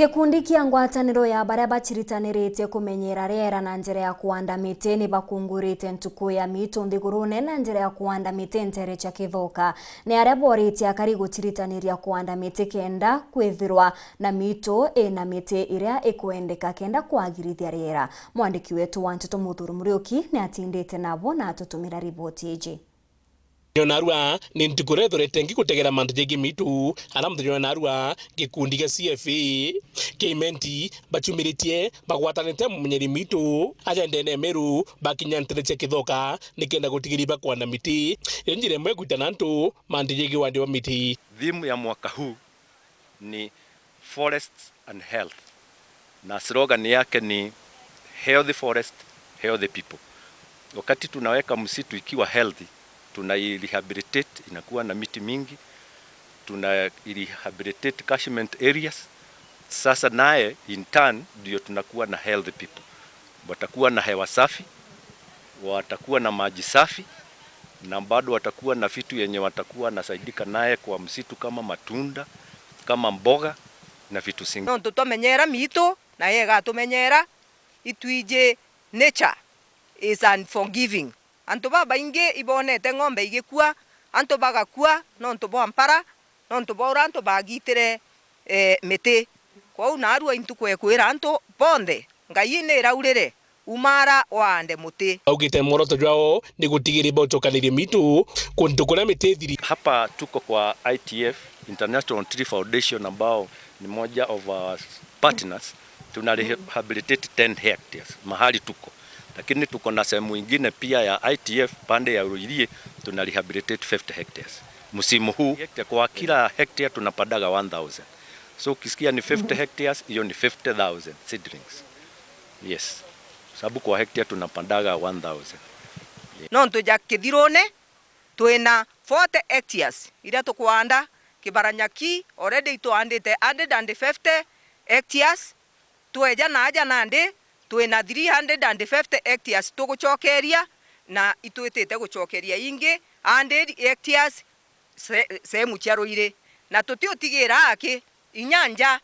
Gikundi kia ngwataniro ya baria bachiritaniritie kumenyera riera na njira ya kuanda miti ni bakungurite ntuku ya mitu nthigurune na njira ya kuanda miti ntere cha kithoka ni aria boritie akari guchiritaniria kuanda miti kenda kwithirwa na mitu ina miti iria ikwendeka kenda kwagirithia riera. Mwandiki wetu wa Nteto Muthuru Muriuki ni atindite nabo na atutumira riboti iji. Narua ni ntukurethorete ngikutegera mandu jengi mitu ara muthenya narua gikundi gia CFA Kimenti bachumiritie bagwatanite mumenyeri mitu ajendene Meru bakinya ntere cia kithoka nikenda gutigiri bakwana miti njira imwe gwitana ntu mandu jengi wandi wa miti. Theme ya mwaka huu ni forests and health, na slogan yake ni healthy forest, healthy people. Wakati tunaweka msitu ikiwa healthy, tuna rehabilitate inakuwa na miti mingi, tuna rehabilitate catchment areas. Sasa naye in turn ndio tunakuwa na healthy people, watakuwa na hewa safi, watakuwa na maji safi, na bado watakuwa na vitu yenye watakuwa nasaidika naye kwa msitu kama matunda, kama mboga na vitu singi. No tutomenyera mitu na yega tumenyera ituije. Nature is unforgiving. Antu baba ingi ibonete ng'ombe igikua, antu bagakua nontu bwa mpara, nontu bwa antu bagitire miti kwou narua intu kwira antu bonthe ngai ni iraurire umara waande muti. Augite muoroto jwao ni gutigiri bocokanĩrie mitu kundu kuria miti ithiri. Hapa tuko kwa ITF, International Tree Foundation, ambao ni moja of our partners. Tuna rehabilitate 10 hectares mahali tuko, lakini tuko na sehemu ingine pia ya ITF pande ya Ruirie tuna rehabilitate 50 hectares msimu huu. Kwa kila hectare tunapadaga 1000, so ukisikia ni 50 hectares, hiyo ni 50,000 seedlings. Yes, sababu kwa hectare tunapandaga 1000. No ntuja kithirone twina 40 hectares iria tukwanda kibaranyaki already twandite 150 hectares, tweja na aja nandi twina 350 hectares tugucokeria na itwitite gucokeria ingi 100 hectares sehemu cia Ruiri, na tutiutigira aki inyanja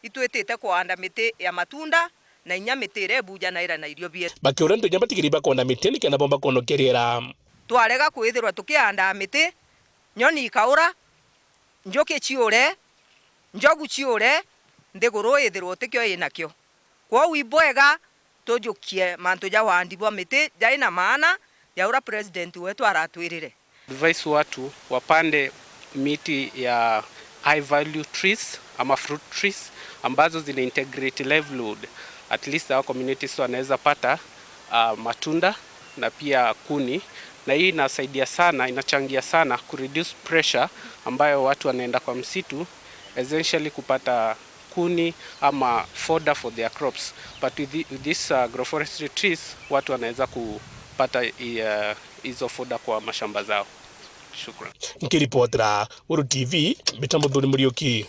itwitite kuhanda miti ya matunda na inya miti ira ebuja na ira na irio bie. Bakiura ndu nyabatigiri bakonda miti ni kana bomba konokerera. Twarega kwithirwa tukihanda miti nyoni ikaura, njuki ciure, njogu ciure, nthiguru ithirwo tikio inakio. Kwoguo ibwega tujukie mantu ja wandi bwa miti jaina maana ya ura president wetu aratwirire. Advice watu wapande miti ya high value trees ama fruit trees ambazo zina integrate livelihood. At least our communities wanaweza pata matunda na pia kuni, na hii inasaidia sana, inachangia sana ku reduce pressure ambayo watu wanaenda kwa msitu essentially kupata kuni ama fodder for their crops. But with this agroforestry trees watu wanaweza kupata hizo fodder kwa mashamba zao. Shukran. Nkiripotera Uru TV, Mitambo Thuri Muriuki.